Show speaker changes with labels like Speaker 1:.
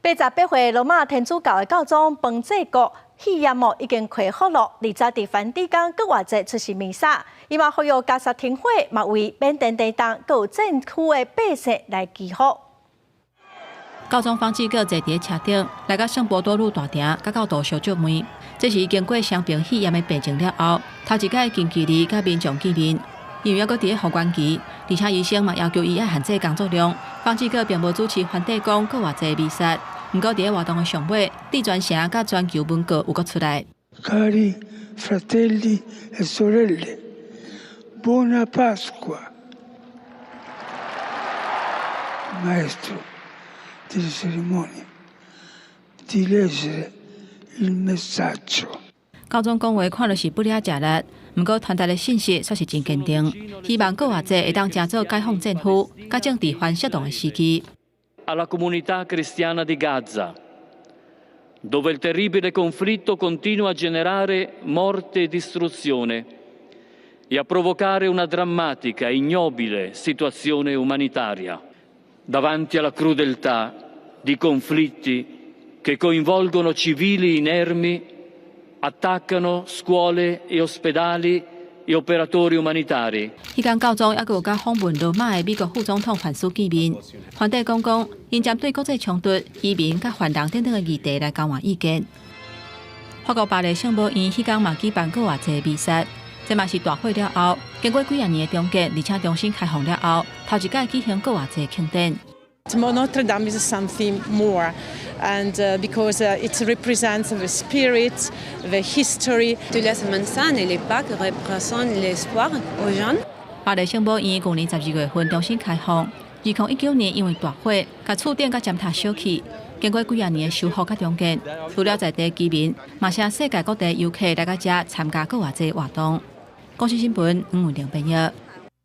Speaker 1: 88歲羅馬天主教的教宗方濟各肺炎哦已經恢復了，而且佇梵蒂岡復活節出席彌撒，伊嘛呼籲加薩停火，嘛為緬甸地震閣有戰區的百姓來祈福。
Speaker 2: 教宗方濟各坐佇車頂，來到聖伯多祿大埕，佮教徒相借問。這是伊經過傷病肺炎的病情了後，頭一擺近距離佮民眾見面。因為猶閣佇咧復原期，而且醫生嘛要求伊愛限制工作量。方濟各並無主持梵蒂岡復活節彌撒。毋過佇咧活動的上尾，致全城佮全球文告有閣出來。
Speaker 3: Cari fratelli e sorelle, buona Pasqua. Maestro delle cerimonie, di leggere il messaggio.
Speaker 2: 教宗講話看著是不了食力，毋過傳達的信息煞是真堅定，希望復活節會當成做解放戰俘、佮政治犯釋放的時機。
Speaker 4: Alla comunità cristiana di Gaza, dove il terribile conflitto continua a generare morte e distruzione e a provocare una drammatica e ignobile situazione umanitaria. Davanti alla crudeltà di conflitti che coinvolgono civili inermi, attaccano scuole e ospedali e operatori umanitari。
Speaker 2: 彼工教宗猶閣有佮訪問羅馬的美國副總統范斯見面。梵蒂岡講，𪜶針對國際衝突、移民佮犯人等等的議題來交換意見。法國巴黎聖母院彼工嘛舉辦復活節彌撒，這嘛是大火了後，經過幾仔年的重建，而且重新開放了後，頭一擺舉行復活節慶典。
Speaker 5: Notre Dame is something more, and because it represents the spirit, the history.
Speaker 6: La Semaine Sainte et les Pâques représentent l'espoir aux jeunes.
Speaker 2: 巴黎聖母院舊年12月份重新開放，2019年因為大火，共厝頂佮尖塔燒去。經過幾仔年的修復佮重建，除了在地居民，嘛請世界各地遊客來到遮參加復活節活動。公視新聞黃文玲編譯。